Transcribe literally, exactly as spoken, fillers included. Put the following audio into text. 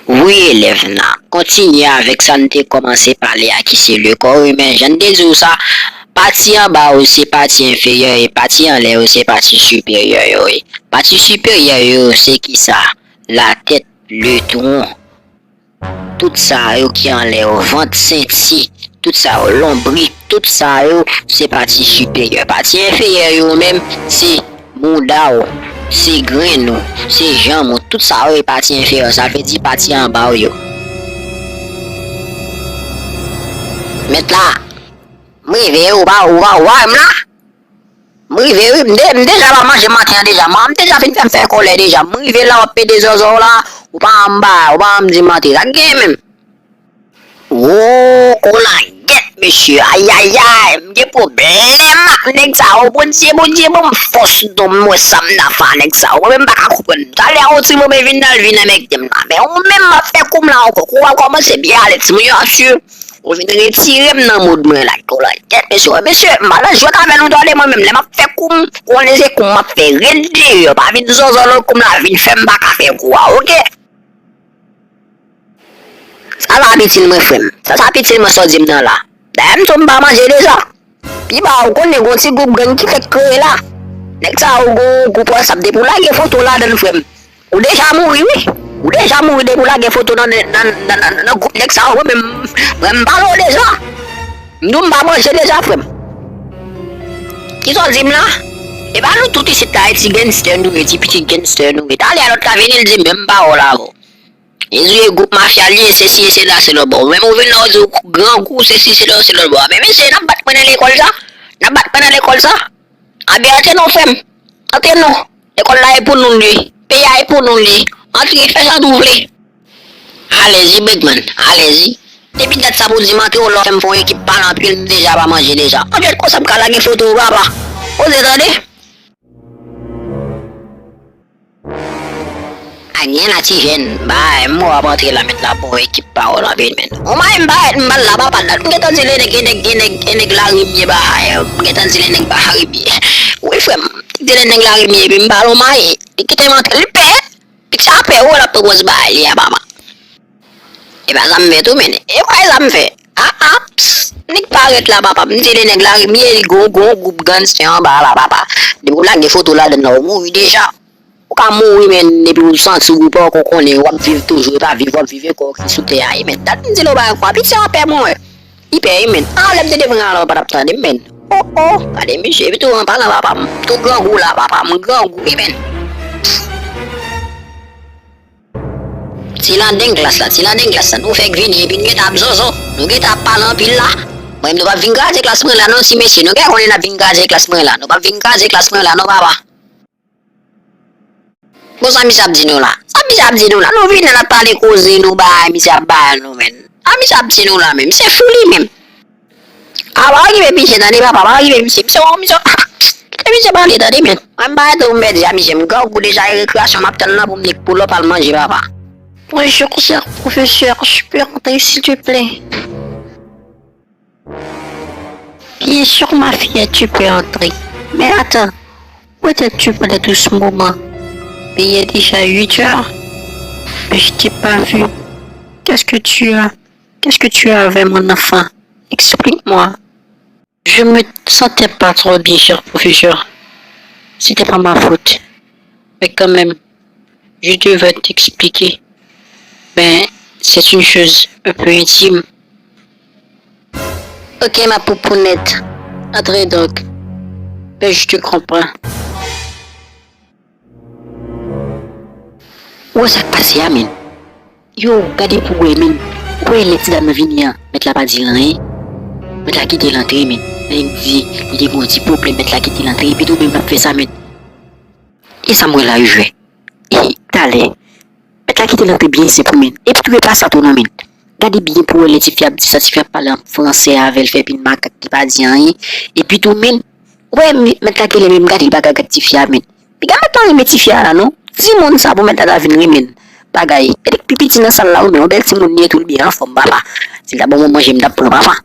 Wi, elèv nan, kontinye avèk sa n te kòmanse pale a ki se le corps humain. Jan n te di w sa, pati anba yo se pati enferyè e pati anlè yo se pati siperyè yo ye. Pati siperyè yo se kisa? Latèt, le tronc. Tout sa yo ki anlè yo, vant, senti, tout sa yo, lonbrik, tout sa yo, se pati siperyè. Pati enferyè yo menm, se mouda w, se grenn ou, se janm ou, tout sa yo e pati enferyè, sa vle di pati anba w yo. Mèt la, m rive, ou pa, ou pa, ou pa wè m la? M rive wi, m de-, m deja pa manje maten an deja. Mwen, m deja fin fè m fè kòlè deja. M rive la, w ap pede zòzò w la, ou pa anba, ou pa ann di mante. Sa k gen menm? Wo, kolangèt, mesye. Ayayay, m gen pwoblèm ak nèg sa yo. Bondye, Bondye, ban m fòs non, m wè sa m ta fè a nèg sa yo. Mwen menm m pa ka konprann. Talè a, yon ti moman vin nan, l vin nan mèg m la. Men ou menm, m ap fè kou m la ankò. Kou a kòmanse byen ale, timoun yo ap swiv. Ou vin retire m nan mood mwen la, kolangèt, mesye. Mesye, m pa nan jwèt avè nou tande mwen menm. Lè m ap fè kou m, konnen se kou m m ap fè, ret deyò. Pa vin zòzò nan kou m la, vin fè m pa ka fè kou a, oke? Sa la pitit mwen, frè m. Sa, sa pitit mwen, sa w di m nan la. Dayè, m tou m pa manje deja. Pi ba, ou konnen gon ti gwoup gang ki fèk kreye la. Nèg sa yo gon gwoup WhatsApp depi w lage foto ladann, frè m. Ou deja mouri, wi. Ou deja mouri depi w lage foto nan, nan, nan, nan, nan gwoup nèg sa yo. Mwen menm, mwen m pale w deja. M di w m pa manje deja, frè m. Kisa w di m la? E pa nou tout isit la, e ti gangster nou ye, ti pitit gangster nou ye. Talè a lòt la vini, l di menm pawòl avè w. Li di gwoup mafya l ye, sesi e sela, se lòtbò. Menm ou vin la, ou di w grangou, sesi, sela, se lòtbò. Men mesye, n ap bat mwen nan lekòl sa? N ap bat mwen nan lekòl sa? Anben antre non, frè m. Antre non. Lekòl la e pou nou l ye. Peyi a e pou nou l ye. Antre, fè sa nou vle. Alèzi, Bègman, alèzi. Depi dat sa pou di m antre, w la w fè m fè yon ekip pale anpil, m deja pa manje deja. Anben konsa m ka lage foto w, papa. Poze tande. Anyen la ti jèn, bay, m wè w ap antre la, mèt la bon ekip pawòl anpil, men. Ou may m parèt, m pral la, papa, dat m gentan di le nèg, e nèg, e nèg, e nèg lari m ye, bay, m gentan di le nèg lari m ye. Wi, frè m, di le nèg lari m ye, epi m pale w may, li kite m antre, li pè, pitit sa pè, wi, l ap pran pòz bay li a, papa. E pa sa m fè tou, men. E pa sa m fè. Ah, ah, ps, nèg parèt la, papa. M di le nèg la, m ye, li gon, gon gwoup gangster anba la, papa. Depi w lage foto ladann nan, ou mouri deja. Ou ka mouri, men, epi w santi w pa ankò konnen, w ap viv toujou, e pa viv, w ap viv ankò ki sou tè a, e, men. Dat m di l, ou bay kwa, pitit sa pè mwen, wè. Li pè, e, men. Ah, lè m te devan la, ou pa t ap tande m, men. Oh, oh, gade misye, epi tou, an palan, papa, m tou grangou la, papa, m grangou, e, men. Ti landeng klas la, ti landeng klas la, nou fèk vini epi n gentan ap zozo, nou gentan ap pale anpil la. Mwen menm nou p ap vin kraze klas mwen la non ti mesye, nou gen konnen n ap vin kraze klas mwen la, nou p ap vin kraze klas mwen la non papa. Bon sa misye ap di nou la, sa misye ap di nou la, nou vini n ap pale koze nou bay misye ap bay nou menm, sa misye ap di nou la menm, misye fou li menm. Ah, pa okipe misye tande papa, pa okipe misye. Misye, oh, misye, ah, kite misye pale tande, men. Mwen m pa rete pou m pèdi a misye, m grangou deja, e rekreyasyon m ap tann nan pou m nik pou lòt al manje papa. Bonjour, cher professeur, je peux entrer, s'il te plaît? Bien sûr, ma fille, tu peux entrer. Mais attends, peut-être tu parles doucement, mais il est déjà huit heures. Je t'ai pas vu. Qu'est-ce que tu as? Qu'est-ce que tu as avec mon enfant? Explique-moi. Je me sentais pas trop bien, cher professeur. C'était pas ma faute. Mais quand même, je devais t'expliquer. Ben, c'est une chose un peu intime. Ok, ma poupounette. Entrez donc. Ben, je te comprends. Ou wè sa k pase a, men? Yo, gade pou w wè, men. Ou wè lè ti dam nan vini an, mèt la pa di l anyen. Mèt la kite l antre, men. Nèg di, li te gen yon ti pwoblèm, mèt la kite l antre, epi tou menm l ap fè sa, men. E sa m wè la, yo jwe. E talè, mèt la kite l antre byen senp wi, men. Epi tou e pa sa tou non, men. Gade byen pou w wè lè tifi ap di sa, tifi ap pale an fransè avè l, fè pil makak, li pa di anyen. Epi tou, men, ou wè, mèt la genlè menm gade, li pa ka gad tifi a, men. Piga mèt la renmen tifi a la, non. Timoun sa pou mèt la ta vin renmen l. Bagay. E li k pi piti nan sal la, wi, men yon bèl timoun li ye tou, li byen anfòm, papa. Si l ta ban mwen manje, m t ap pran, papa.